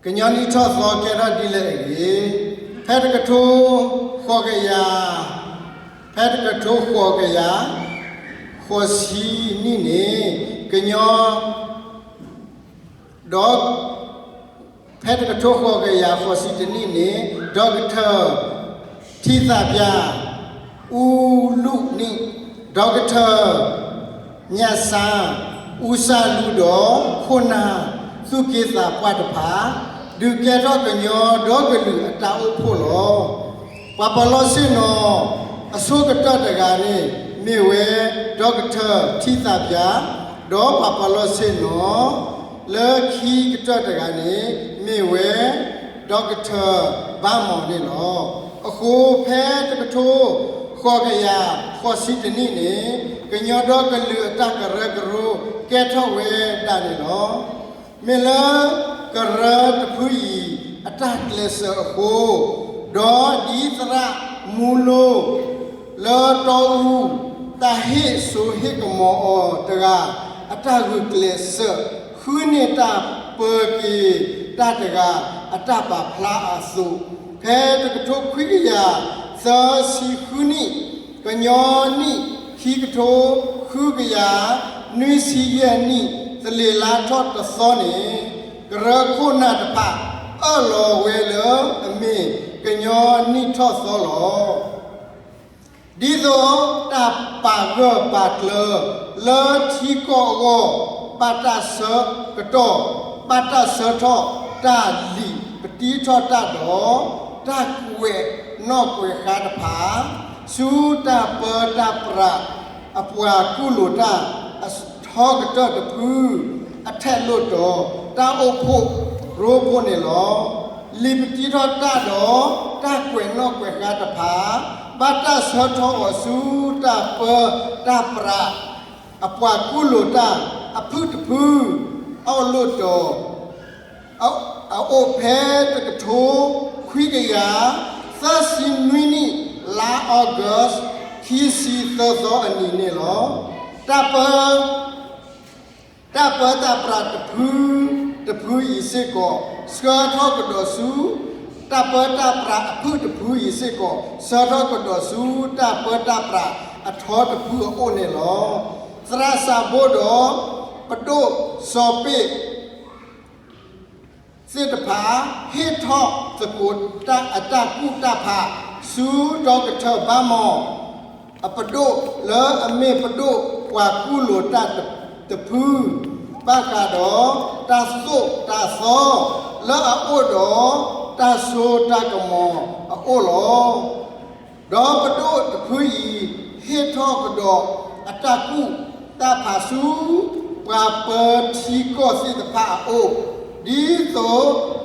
ကညီနံၣ်ထီၣ်သီကဲထီၣ်ဒ်လဲၣ်အဂ့ၢ်, ဖဲတကထိဃိးကယၤ, ဖဲတကထိဃိးကယၤ ဃိးဆံနံၣ်န့ၣ်, ကညီ ဒီး ဖဲတကထိဃိးကယၤဃိးဆံတနံၣ်န့ၣ် ဒီကထၢၣ် ထံသးပၠၣ် အူလူၣ်နံၣ်, ဒီကထၢၣ် ညၣ်စၣ် အူစၢ်လူၣ်ဒီး ခိၣ်နၢ်သူၣ်က့သးပှၢ်တဖၣ် ဒုးကဲထီၣ်ကညီဒီကလုာ်အတၢ်အိၣ်ဖှိၣ်လီၤ. ပှၤပၢၤလီၢ်ဆ့ၣ်နီၤ အဆိကတၢၢ်တဂၤန့ၣ် မ့ၢ်ဝဲ ဒီကထၢၣ်ထံသးပၠၣ်, ဒီးပှၤပၢၤလီၢ်ဆ့ၣ်နီၤ လၢခံကတၢၢ်တဂၤန့ၣ် မ့ၢ်ဝဲ ဒီကထၢၣ်ဘၣ်မီၤန့ၣ်လီၤ. အဃိဖဲတကထိဃိးကယၤဃိးဆံတနံၣ်န့ၣ် ကညီဒီကလုာ်အတၢ်ကရၢကရိကဲထီၣ်ဝဲဒၣ်န့ၣ်လီၤ. မ့ၢ်လၢ ကရၢတဖုအံၤ အတၢ်ကျဲးစၢးအဃိ, ဒီးဒ်သရၣ်မူလိ လၢတီအူ တၢ်ဟ့ၣ်စိဟ့ၣ်ကမီၤအီၤတဂၤ အတၢ်ဂုာ်ကျဲးစၢး ဃုန့ၢ်တၢ်ပၢက့ၤတၢ်တဂၤ အတၢ်ပာ်ဖျါအသိး, ဖဲတကထိခွံကယၤသၢဆံဃုနံၣ် ကညီနံၣ်ခံကထိဃုကယၤနွံဆံယဲၢ်နံၣ် သလ့ၤလါထီၣ်တသီန့ၣ်, ကရၢခိၣ်နၢ်တဖၣ် အၢၣ်လီၤဝဲလၢအမ့ၢ်ကညီနံၣ်ထီၣ်သီလီၤ. ဒ်သိးတၢ်ပာ်ဂၢၢ်ပာ်ကျၢၤ လၢထံကီၢ်အဂီၢ် ဘၣ်တၢ်ဆၢကတီၢ်, ဘၣ်တၢ်ဆၢထီၣ်တၢ်လံာ်ပတံထီၣ်တၢ်ဒီး တၢ်ကွဲးနီၣ်ကွဲးဃါတဖၣ် ဆူတၢ်ပၢတၢ်ပြး အပှၤကူၣ်လိာ်တၢ် အထီကတၢၢ်တဖု အထဲးလိာ်တီၤ တၢ်အိၣ်ဖှိၣ်ရိဖှိၣ်န့ၣ်လီၤ. လံာ်ပတံထီၣ်တၢ်ဒီး တၢ်ကွဲးနီၣ်ကွဲးဃါတဖၣ် ဘၣ်တၢ်ဆၢထီၣ်အီၤဆူတၢ်ပၢတၢ်ပြး အပှၤကူၣ်လိာ်တၢ် အဖုၣ်တဖု အအိၣ်လိာ်တီၤ အအိၣ်ဖဲတကထိခွံကယၤ သၢဆံနွံနံၣ် လါအီကူး ခံဆံသၢသီအနံၤန့ၣ်လီၤ. တၢ်ပၢ တၢ်ပၢတၢ်ပြးတဖု တဖုအံၤစ့ၢ်ကီး ဆှၢထီၣ်ကဒီးဆူ တၢ်ပၢတၢ်ပြးအဖုၣ်တဖုအံၤစ့ၢ်ကီး ဆှၢထီၣ်ကဒီးဆူ တၢ်ပၢတၢ်ပြးအထီတဖုအအိၣ်န့ၣ်လီၤ. သရၣ်စးဘိဒီး ပဒိၣ်စီၤပ့း သ့ၣ်တဖၣ် ဟ့ၣ်ထီၣ်သကိးတၢ်အတၢ်ကူၣ်တၢ်ဖး ဆူဒီကထၢၣ်ဘၣ်မီၤ အပဒိၣ်လၢအမ့ၢ်ပဒိၣ်ပှၤကူၣ်လိာ်တၢ်တဖု ဘၣ်ဃးဒီးတၢ်သိၣ်တၢ်သီ လၢအအိၣ်ဒီးတၢ်စိတၢ်ကမီၤအအိၣ်လီၤ. ဒီးပဒိၣ်တဖုအံၤ ဟ့ၣ်ထီၣ်ကဒီးအတၢ်ကူၣ်တၢ်ဖးဆူ ပှၤပၢထံကီၢ်သ့ၣ်တဖၣ်အအိၣ်, ဒ်သိး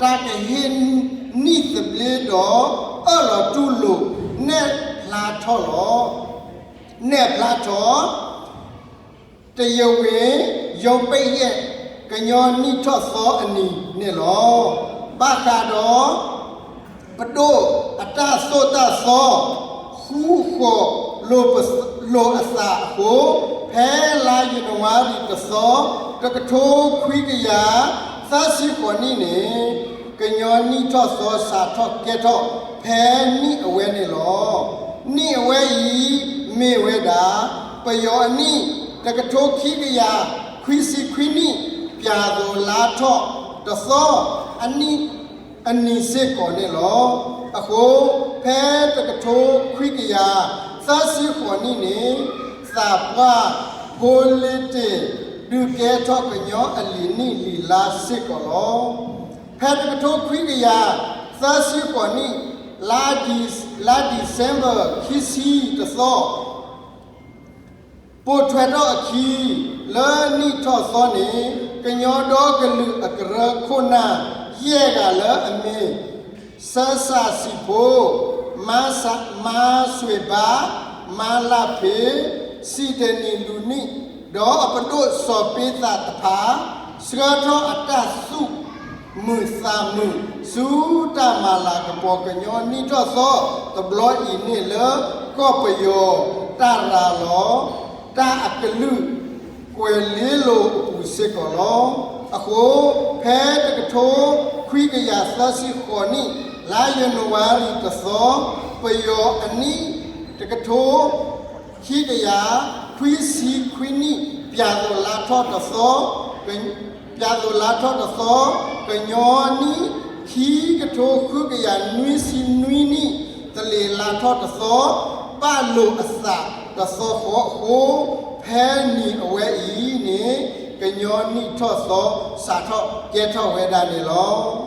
တၢ်ကဟ့ၣ်နံၣ်သဘျ့ဒီး အၢၣ်လီၤတူၢ်လိာ် နဲၣ်ဖျါထီၣ်လီၤ. နဲၣ်ဖျါထီၣ် တယဝ့ၤ ယိၤပ့းယဲၢ် ကညီနံၣ်ထီၣ်သီအနံၤန့ၣ်လီၤ. ဘၣ်ဃးဒီး ပဒိၣ်အတၢ်သိၣ်တၢ်သီ ဃူဃီၤလိာ်အသးအဃိ, ဖဲလါယနူၤအါရံၤတသီ တကထိခွံကယၤ သၢဆံဃိးနံၣ်န့ၣ် ကညီနံၣ်ထီၣ်သီစးထီၣ်ကဲထီၣ် ဖဲနံၣ်အဝဲန့ၣ်လီၤ. နံၣ်အဝဲအံၤ မ့ၢ်ဝဲဒၣ် ပယီၤအနံၣ် တကထိခံကယၤ ခွံဆံခွံနံၣ် ပၠၤသိၤလါထီၣ်တသီ အနံၣ် အနံၤစ့ၢ်ကီးန့ၣ်လီၤ. အဃိ ဖဲတကထိခွံကယၤ သၢဆံဃိးနံၣ်န့ၣ် သးပှၢ် ဖိလ့တ့ၢ် ဒုးကဲထီၣ်ကညီအလံာ်နံၣ်လံာ်လါစ့ၢ်ကီးလီၤ. ဖဲတကထိခွံကယၤ သၢဆံဃိးနံၣ် လါဒံၣ် လါဒံၣ်စ့ဘၢၣ် ခံဆံတသီ ပိာ်ထွဲထီၣ်အခံ လၢနံၣ်ထီၣ်သီန့ၣ် ကညီဒီကလုာ်အကရၢခိၣ်နၢ် ယဲၢ်ဂၤလၢအမ့ၢ် စၢစၢ်စံၣ်ဖိ, မါစၢ် မါစွ့ၤဘါ, မါလၢ်ဖ့း, စံၣ်တနံၤလူၤနံၣ် ဒီးအပဒိၣ်စီၤပ့းသးတဖၣ် ဆှၢထီၣ်အတၢ်သူၣ်မုာ်သးမုာ် ဆူတၢ်မၤလၤကပီၤကညီနံၣ်ထီၣ်သီတဘျီအံၤန့ၣ်လၢ ကီၢ်ပယီၤတၢ်ရၤလီၤ တၢ်အကလုာ်ကွဲၤလ့လိာ်အပူၤစ့ၢ်ကီးလီၤ. အဃိ ဖဲတကထိခွံ ခွံကယၤသၢဆံဃိးနံၣ်, လါယနူၤအါရံၤတသီ, ပယီၤအနံၣ်, တကထိ ခံကယၤခွံဆံခွံနံၣ်, ပၠးသိးလါထီၣ်တသီ, ပၠးသိးလါထီၣ်တသီ, ကညီနံၣ်, ခံကထိဃုကယၤနွံဆံနွံနံၣ်, သလ့ၤလါထီၣ်တသီ, ပာ်လိာ်အသးတသီဃီအဃိ, ဖဲနံၤအဝဲအံၤန့ၣ်, ကညီနံၣ်ထီၣ်သီစးထီၣ်ကဲထီၣ်ဝဲဒၣ်န့ၣ်လီၤ.